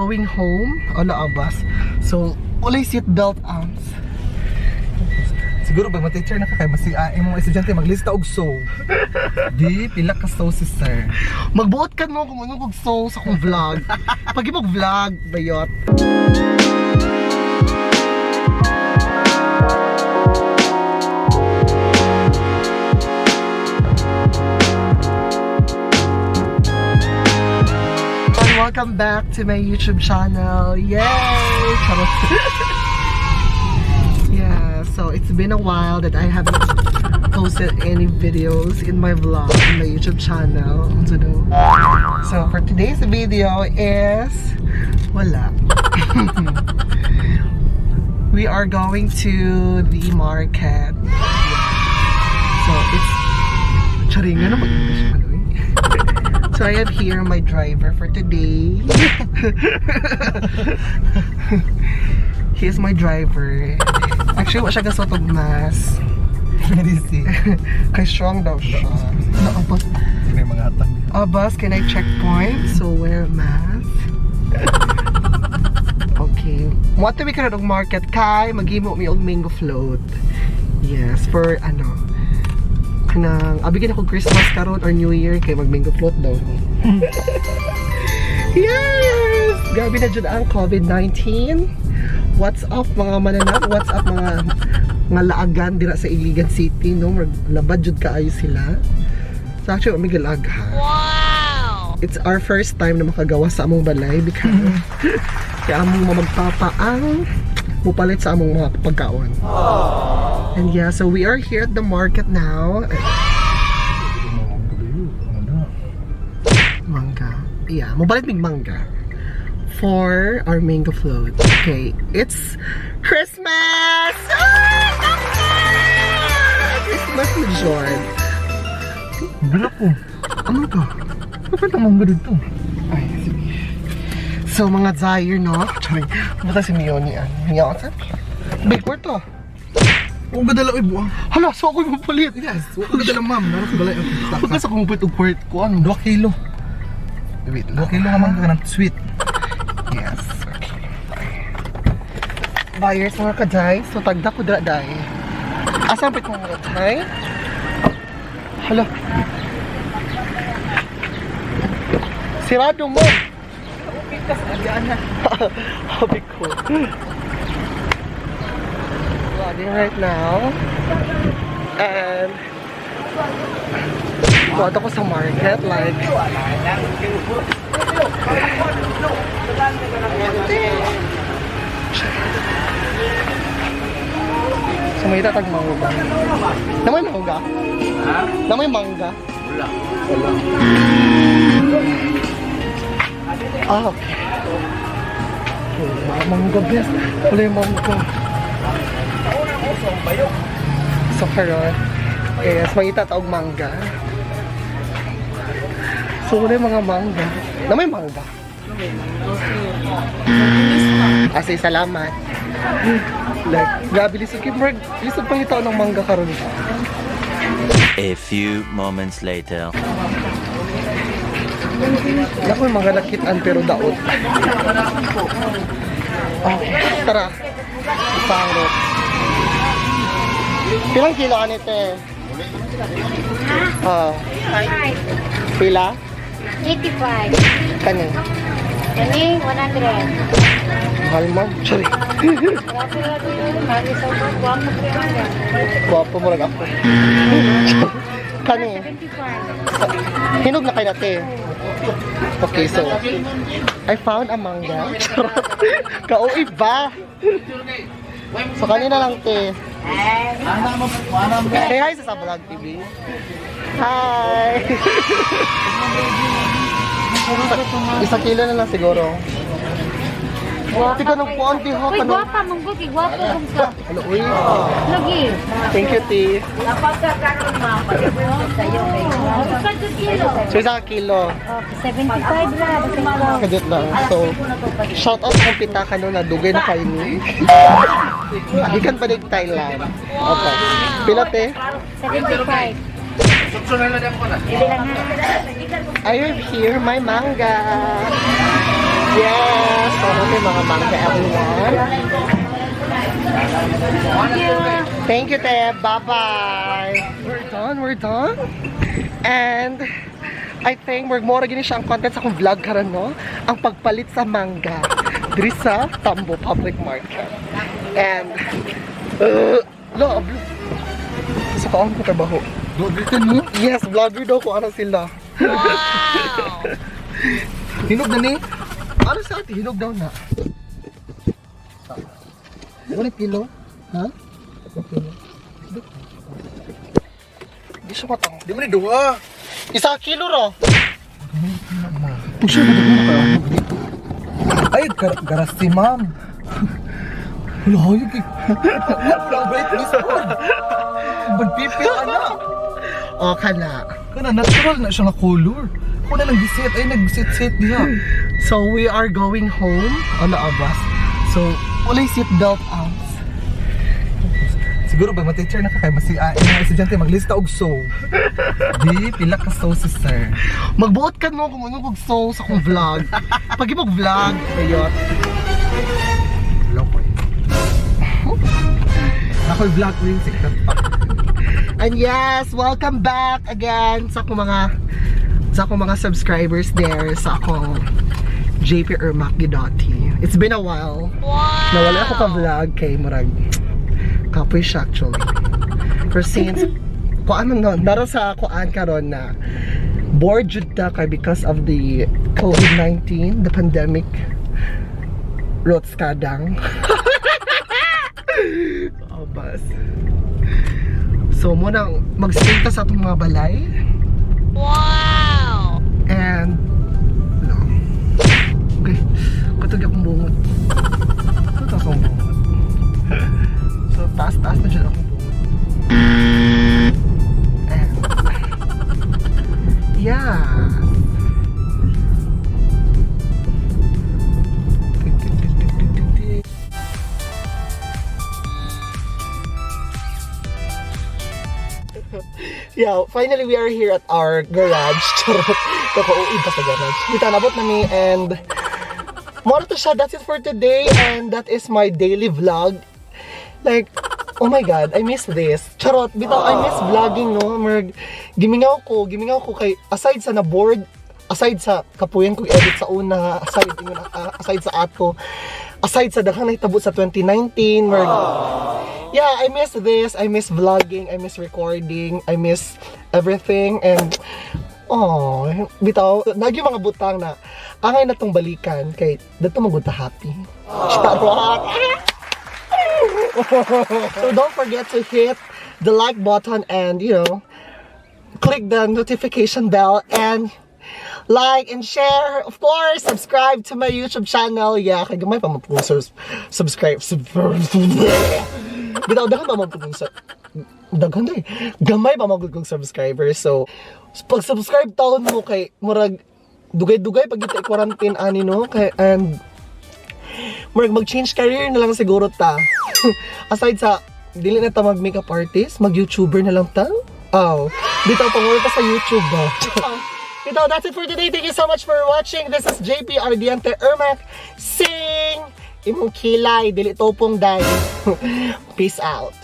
Going home, ala abas. So, walay seatbelt arms. Siguro ba ma-teacher na ka kay masi imong estudyante maglista og so. Di pila ka so si sir. Magbuot ka no kung anong kog so sa akong vlog. Pag imong vlog, bayot. And welcome back to my YouTube channel. Yay! Charot. Yeah, so it's been a while that I haven't posted any videos in my vlog, in my YouTube channel. Unsa daw? So for today's video is wala. We are going to the market. So it's charinga na mag-English pa, eh. So I have here my driver for today. He's my driver. Actually, wa siya gasuot og mask. Medisi. Kay strong daw siya. Naabot. May mga hatag dito. Boss, can I checkpoint? So wear mask. Okay. Mo mi karon og market kay maghimo mi og mango float. Yes, for ano kanang abi gid ako Christmas karon or New Year kay mag mango float daw ni. Yes! Grabe na jud ang COVID-19. What's up mga mananap? What's up mga laagan dira sa Iligan City, no? Maglabad jud kaayo sila. So actually, may galag ha. Wow! It's our first time na makagawa sa among balay because kaya among mamagpapa ang mupalit sa among mga pagkaon. And yeah, so we are here at the market now. Mangga. Yeah, mupalit mig mangga for our mango float. Okay, it's Christmas! Ah! Christmas na Jordan. Bila ko. Ano ka? Kapit ang mangga dito. Ay, sige. So, mga Zaire, no? Sorry. Basta si Mioni, ah. Mion, saan? Big word to. Huwag ka dala, uy, buwang. Hala, so ako yung palit. Yes, huwag ka dala, ma'am. Naro sa balay. Huwag ka sa kumulit og kwert ko. Ano? 2 kilo. Wait 2 kilo nga mangga ng sweet. Yes. Okay. Buyers, mga kaday. So, tagda ko dra, day. Asan pa itong mga kaday? Hala. Sirado mo. Habi ko. Vlogging right now. And buhat ako sa market like So may tatag mangga. Na may mangga? Ha? Na may mangga? Wala. Wala. Ah, okay. Oh, mga mangga best. Wala yung mangga. So karon, yes, may itataog mangga. So wala yung mga mangga. Na may mangga. Kasi salamat. Like, grabe lisod kay Mark. Lisod pang itaw ng mangga karon ba? A few moments later. Naku, yung mga nakitaan pero daot. Okay, tara. Ipangrot. Pilang kilo ka nito eh? Ah. Pila? 85. Kani? Kani, 100. Mahal man. Sorry. Grabe na dito. Mali sa ubang. Guwapo ko yung mga. Gwapo mo lang ako. Kani? 75. Hinog na kayo nate. Okay, so I found a mangga. Charot. Kauib ba? So kanina lang te. Say hi sa Vlog TV. Hi! Isang kilo na lang siguro. Tika ng puanti ha Uy, ka guwapa. Manggo, kay guwapo kung ka. Ano, uy. Lagi. Thank you, T. Isa kilo. So, isang kilo. Okay, 75 na. Basta ikaw. Kadit lang. So, shout out kung pitaka no na dugay na kayo ni. Gikan pa din Thailand. Okay. Pila te? 75. Pili lang ha. I have here my manga. Yes! Ito yung mga mangga, everyone. Thank you, te. Bye-bye. We're done, we're done. And I think we're more gini siya ang content sa akong vlog karon, no? Ang pagpalit sa mangga diri sa Tambo Public Market. And lo, sa kaon ko trabaho. Vlogger ka, no? Yes, vlogger daw ko ano sila. Hinog na ni. Ano sa ate? Hinog daw na. Wala kilo. Ha? Di siya matang. Di mo ni duha. Isa kilo ro. Ay, garas si ma'am. Wala, hayop eh. Wala, brightness po. Magpipil, anak. O kana. Kana, natural na siya nga color. Ako na lang giset. Ay, nag-set-set diha. So we are going home. Ano abas? So, walay seatbelt out. Siguro ba ma-teacher na ka kay masi mga estudyante maglista og so. Di pila ka so si sir. Magbuot ka no kung ano kung so sa akong vlog. Pag imong vlog, ayot. Loko eh. Ako vlog ko yung sikat pa. And yes, welcome back again sa akong mga subscribers there sa akong JP Ermac Guidotti. It's been a while. Wow! Nawala ako ka-vlog kay murag kapoy siya actually. Pero since kuan man nun, naro sa kuan karon na bored jud ta kay because of the COVID-19, the pandemic. Rots kadang. Oh, bas. So, munang mag-stay ta sa atong mga balay. Wow! And, no. Okay. Katog akong bungot. Ito akong bungot. So, taas-taas na dyan akong bungot. And, yeah. Tik, tik, tik, tik, tik, tik, tik. Yeah, finally we are here at our garage. Charot. Kakauwi pa sa garage. Kita nabot na mi and more to siya. That's it for today and that is my daily vlog. Like, oh my God, I miss this. Charot, bitaw, I miss vlogging, no? Merg, gimingaw ko kay, aside sa na-board, aside sa kapuyan kong edit sa una, aside, ingon, aside sa ato, aside sa daghang nahitabo sa 2019, merg, yeah, I miss this. I miss vlogging. I miss recording. I miss everything. And, oh, bitaw, nagi mga butang na, angay na tong balikan kay, dito magunta happy. Charot! So don't forget to hit the like button and click the notification bell and like and share. Of course, subscribe to my YouTube channel. Yeah, kay gamay pa mo po subscribe. Bitaw daghan pa mo po daghan day. Gamay pa mo kong subscribers. So, pag subscribe taon mo kay murag dugay-dugay pag ita quarantine ani no kay and murag mag-change career na lang siguro ta. Aside sa dili na ta mag makeup artist, mag YouTuber na lang ta. Oh, bitaw pangol pa sa YouTube ba. Bitaw, that's it for today. Thank you so much for watching. This is JP Ardiente Ermac sing imong kilay dili topong day. Peace out.